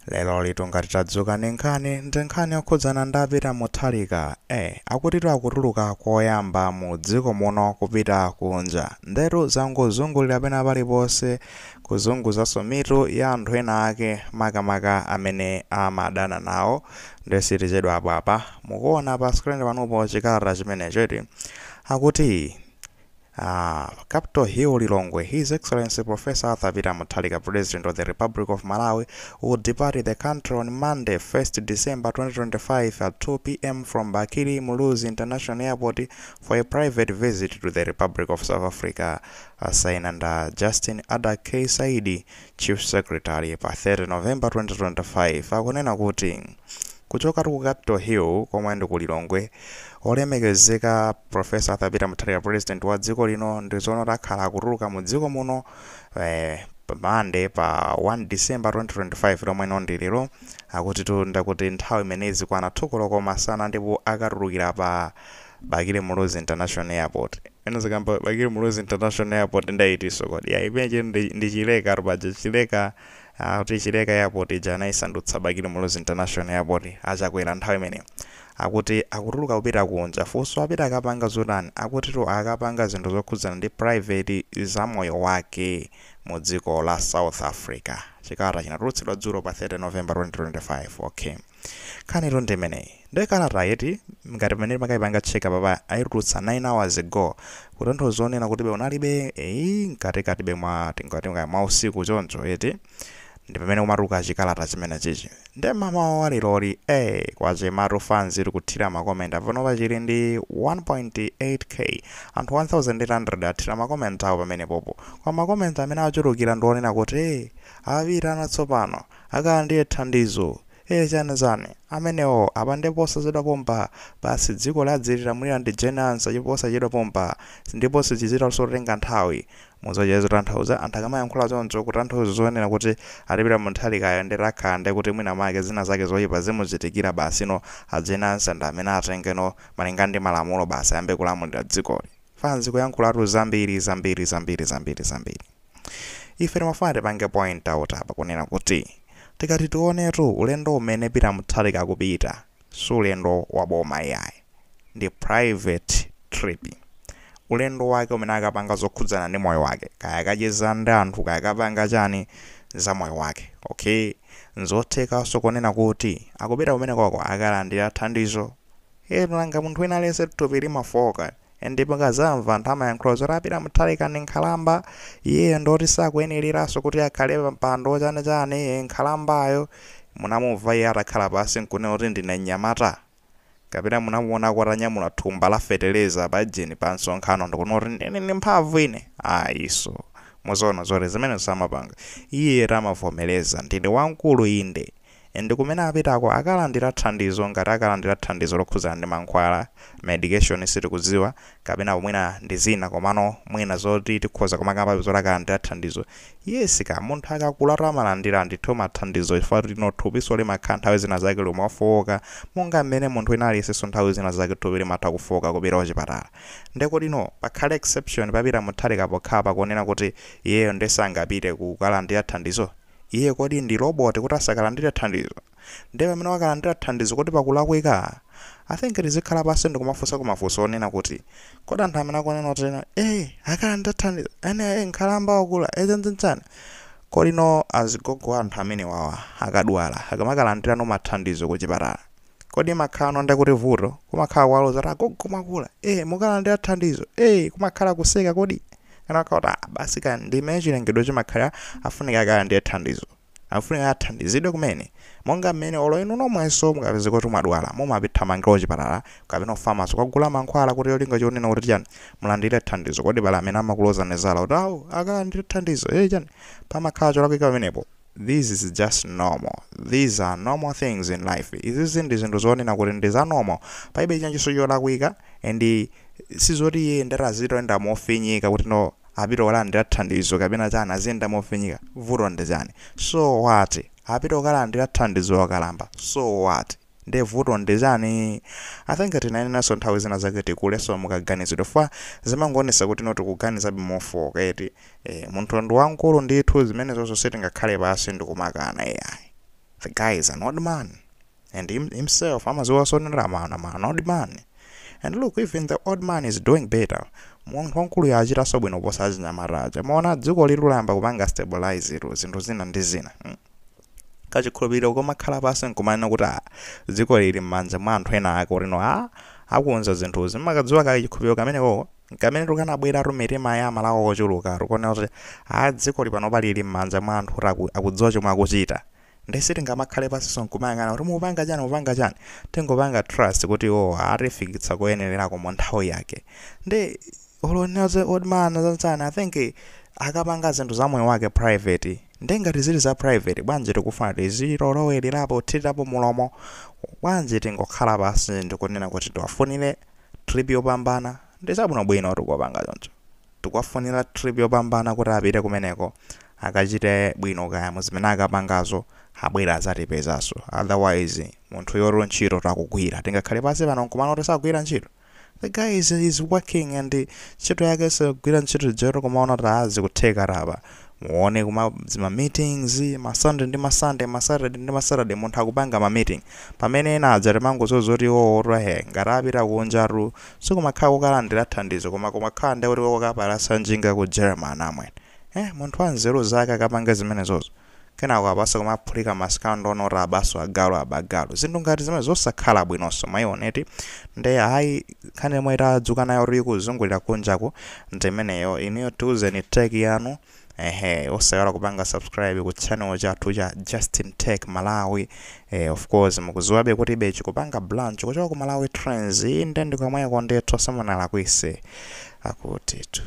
Lero litu ngati tadzuka ndi nkhani, ndi nkhani yokhudzana ndi a Peter Mutharika. Eh, akutitu akutuluka koyamba mu dziko muno kupita kunja. Ndetu zangozungulira pena paliponse, kuzunguzanso mitu ya anthu ena ake makamaka amene amadana nawo. Nde sitichedwapo apa. Mukuona pa screen panupo chikalata chimenecho eti. Akuti Capital Hill Lilongwe, His Excellency Professor Arthur Peter Mutharika, President of the Republic of Malawi, will depart the country on Monday, 1st December 2025 at 2 p.m. from Bakili Muluzi International Airport for a private visit to the Republic of South Africa. Asaina nda Justin Adack K. Saidi, Chief Secretary, pa 30 November 2025. Akunena kuti kuchokatu ku Capital Hill komwe ndi ku Lilongwe, Olemekezeka Professor Arthur Peter Mutharika President wa dziko lino ndi zoona akhala akutuluka mu dziko muno pa Monday pa 1 December 2025 lomweno ndi lero akutitu ndekuti nthawi imene izikwana 2 koloko masana ndipo akatulukira pa Bakili Muluzi International Airport. Ena zikamba Bakili Muluzi International Airport ndaitiso kodi ya imeneyi ndi Chileka paja Chileka akuti Chileka Airport ija anayisandutsa Bakili Muluzi International Airport achakwera nthawi imeneyo. Akuti akutuluka kupita kunja. Funso apita akapanga zotani? Akutitu akapanga zinthu zokhudzana ndi private za moyo wake mu dziko la South Africa. Chikalata chinatulutsidwa dzulo pa 30 November 2025. Okay. Nkhanitu ndi imeneyi. Ndiye kalata eti ngati pamene makaipanga check apapa ayitulutsa 9 hours ago kutanthauza zonena kuti be unalibe eyi mkatikatibe mwa tingati mwa usiku choncho eti ndi pamene kumatuluka chikalata chimene chichi nde mamawa wa leroli eh kwachematu fans tikuthira ma comment panopa chili ndi 1.8k anthu 1800 athira ma comment awo pamene popo kwa ma comment amene achulukira ndionena kuti eh apita tsopano akalandire thandizo eh chani chani amenewo apa ndipo posachedwa pompa basi dziko ladzililamulira ndi Jane Ansah posachedwa pompa ndipo sichichitanso kutenga nthawi muzocheza zotanthauza anthu akamayankhula choncho kutanthauza zonena kuti a Peter Mutharikayo ndi takhala ndi kuti mwina mwake zina zake zoyipa zimuchitikira basi no a Jane Ansah ndi amene atengeno malinga ndi malamulo basi ayambe kulamulira dzikoli fans kuyankhulatu zambiri zambiri zambiri zambiri zambiri ife timafuna tipange point out apa kunena kuti tikati tionetu ulendo umene Peter Mutharika akupita si ulendo wa boma iyayi ndi private trip ulendo wake umene akapanga zokhudzana ndi moyo wake kaya akacheza ndi anthu kaya akapanga chani za moyo wake okay nzothekanso kunena kuti akupita kumene kwako akalandira thandizo ero nanga munthu wina aliyense thupi limafoka ndipo kazamva anthu amayankhula zoti a Peter Mutharika ndi nkhalamba iyeyo ndoti sakuyenereranso kuti akhale pa mpando chani chani nkhalambayo munamumva iye atakhala pasi nkunena kuti ndine mnyamata kapena munamuonako atanyamula thumba la feteleza pa jeni pa msonkhano ndikunena kuti ndine ndi mphamvu ine ayiso muzoona zoti zimene samapanga iye tamavomereza ndine wamkulu inde ndi kumene apitako akalandira thandizo ngati akalandira thandizo lokhudzana ndi mankhwala medication sitikudziwa kapena mwina ndi zina komano mwina zoti tikhoza kumakamba zoti akalandira thandizo yes ka munthu akakula amalandira ndithu mathandizo chifukwa tino thupiso limakhala nthawi zina zake limafowoka monga mmene munthu wina aliyensenso nthawi zina zake thupi limatha kufowoka kupita kuchipatala ndekuti no pakhale exception pa Peter Mutharika pokhala pakunena kuti iyeyo ndesangapite kukalandira thandizo iye kodi ndi robot kuti asakalandire thandizo ndiye pamene wakalandira thandizo kuti pakulakwika i think tizikhala pasi ndikumafunsa kumafunso onena kuti kodi anthu amene akunena kuti eh akalandira thandizo ene eh nkhalamba wakula eh chanchani kodi no azigogo anthu amene wawa akadwala akamakalandira no mathandizo kuchipatala kodi makhala nde kuti vuto kumakhala kwaloza kuti agogo mwakula eh mukalandira thandizo eh kumakhala kuseka kodi kana kuti ah basi ka ndimene chilengedwe chimakhala afunika akalandire thandizo afunika athandizidwe kumene monga mmene olo inu nomwenso mukapeza kuti mwadwala mumapithamangira kuchipatala kapena pharmacy kukagula mankhwala kuti yolinga chonena kuti chani mulandire thandizo kodi pala amene amakulozani zala kuti awu akalandire thandizo eh chani pamakhala cholakwika pamenepo this is just normal these are normal things in life izizi ndi zinthu zonena kuti ndi za normal palibe chinanso cholakwika and sizoti iye ndazitoyenda mofinyika kuti no apita kulandira thandizo kapena chani aziyenda mofinyika vuto ndi chani so what apita kukalandira thandizo wakalamba so what ndi vuto ndi chani i think tinayenenanso nthawi zina zake tikuleso mukaganizidwe fa zimangoonesa kuti no tikuganizabe mofoka eti eh, munthu ndi wamkulu ndithu zimene zonso sitingakhale pasi ndikumakana iyayi. The guy is an old man and himself amaziwa sonera I'm an old man. And look, even the old man is doing better. Munthu wamkulu achitanso bwino kuposa achinyamata. Maona dziko litu layamba kupanga stabilize tu zinthu zina ndi zina. Kachikhulupiriro komakhala pasi nkumanena kuti ah, dziko lili m'manja mwa anthu ena ake kuti no, ah, akukonza zinthuzi. Makadziwa kachikhulupiriro kameneko kamene tukanabweratu mitima ya Malawi ochuluka, tikuona kuti a dziko lipano lili m'manja mwa anthu kuti akudziwa chomwe akuchita. Ndesi tingamakhale pasinso nkumayang'ana kuti mupanga chani, mupanga chani. Tingopanga trust kuti o atifikitsa koyenererako mu nthawi yake. Ndi oloneza old man zanzani, I think akapanga zinthu za moyo wake private. Ndengati zili za private, bwanji tikufuna tizilolowererapo, thirirapo mulomo? Bwanji tingokhala pasi ndikunena kuti tiwafunire trip yopambana? Ndi zabwinobwino tikupanga choncho, tikuwafunira trip yopambana kuti apite kumeneko akachite bwino, kaya muzimene akapangazo abwera azatipezanso. Otherwise munthu yoro ntchito takugwira, tingakhale pasi pano nkumana kuti sagwira ntchito. The guy is working and ntchito yake sigwira ntchito jero, kumaona kuti azikutheka rapa. Muone kuma zima meetings, ma Sunday ndi ma Sunday, ma Saturday ndi ma Saturday, munthu akupanga ma meeting, pamene ena aja timangozozoti owo he ngati apita kunjatu sikumakhala kukalandira thandizo, koma kumakhala ndi kuti kokapalasa njinga ku German. Amwene, munthu wa nzeru zake akapanga zimenezozo, kenako apaso kumaphulika ma scandal onoti abaso agalu abagalu, zinthu ngati zimene zosakhala bwinonso mayioneti. Nde ayi, nkhani yomwe tadzuka nayo tili kuzungulira kunjaku ndimeneyo. Inuyo tiuzeni take yanu. Ehe, osaiwala kupanga subscribe ku channel chathu cha Justin Tech Malawi. Of course mukuziwabe kuti ibe chikupanga branch kuchoka ku Malawi Trends. Inde ndikamweko ndithu, samunalakwise akutitu.